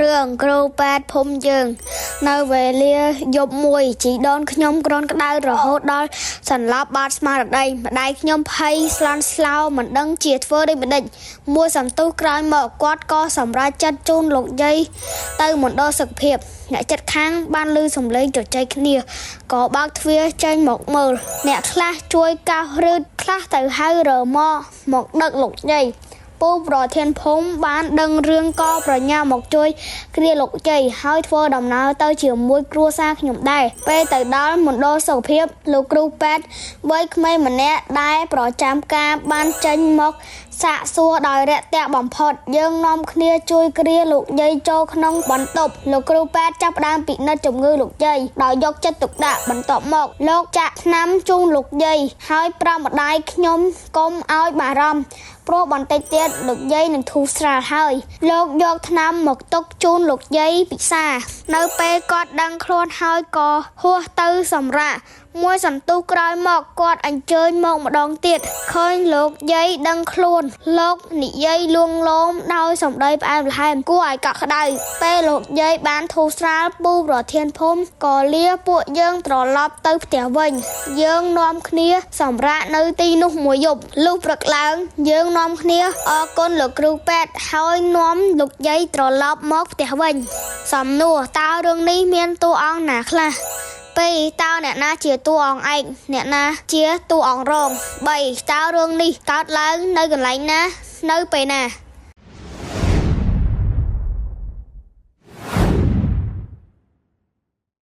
រឿងគ្រូពេទ្យភូមិយើង នៅវេលាយប់មួយជីដូនខ្ញុំគ្រុនក្តៅរហូតដល់សន្លប់បាត់ស្មារតីម្ដាយខ្ញុំភ័យស្លន់ស្លោមិនដឹងជាធ្វើដូចម្តេចមួយសន្ទុះក្រោយមកគាត់ក៏សម្រេចចិត្តជូនលោកយាយទៅមណ្ឌលសុខភាពអ្នកជិតខាងបានឮសំឡេងជជែកគ្នាក៏បើកទ្វារចេញមកមើលអ្នកខ្លះជួយកោសរឹតខ្លះទៅហៅរមាក់មកដឹកលោកយាយ ពូប្រធានភូមិបានដឹងរឿងក៏ប្រញាប់មកជួយគ្រាលោកជ័យហើយធ្វើដំណើរទៅជាមួយគ្រួសារខ្ញុំដែរពេលទៅដល់មណ្ឌលសុខភាពលោកគ្រូពេទ្យវ័យក្មេងម្នាក់ដែលប្រចាំការបានចេញមកសាកសួរដោយរាក់ទាក់បំផុតយើងនាំគ្នាជួយគ្រាលោកយាយចូលក្នុងបន្ទប់លោកគ្រូពេទ្យចាប់ផ្ដើមពិនិត្យជំងឺលោកយាយដោយយកចិត្តទុកដាក់បន្ទាប់មកលោកចាក់ថ្នាំជូនលោកយាយហើយប្រាប់ម្ដាយខ្ញុំកុំឲ្យបារម្ភ ព្រោះបន្តិចទៀតលោកយាយនឹងធូរស្រាលហើយលោកយកថ្នាំមកទុកជូនលោកយាយពិសានៅពេលគាត់ដឹងខ្លួនហើយក៏ហួសទៅសម្រាកមួយសន្ទុះក្រោយមកគាត់អញ្ជើញមកម្ដងទៀតឃើញលោកយាយដឹងខ្លួនលោកនិយាយលួងលោមដោយសម្ដីផ្អែមល្ហែមគួរឲ្យកក់ក្ដៅពេលលោកយាយបានធូរស្រាលពូប្រធានភូមិក៏លាពួកយើងត្រឡប់ទៅផ្ទះវិញយើងនាំគ្នាសម្រាកនៅទីនោះមួយយប់លុះព្រឹកឡើងយើងនាំគ្នាអរគុណលោកគ្រូពេទ្យហើយនាំលោកយាយត្រឡប់មកផ្ទះវិញសំណួរតើរឿងនេះមានតួអង្គណាខ្លះ2តើអ្នកណាជាតួអង្គឯកអ្នកណាជាតួអង្គរង3តើរឿងនេះកើតឡើងនៅកន្លែងណានៅពេលណា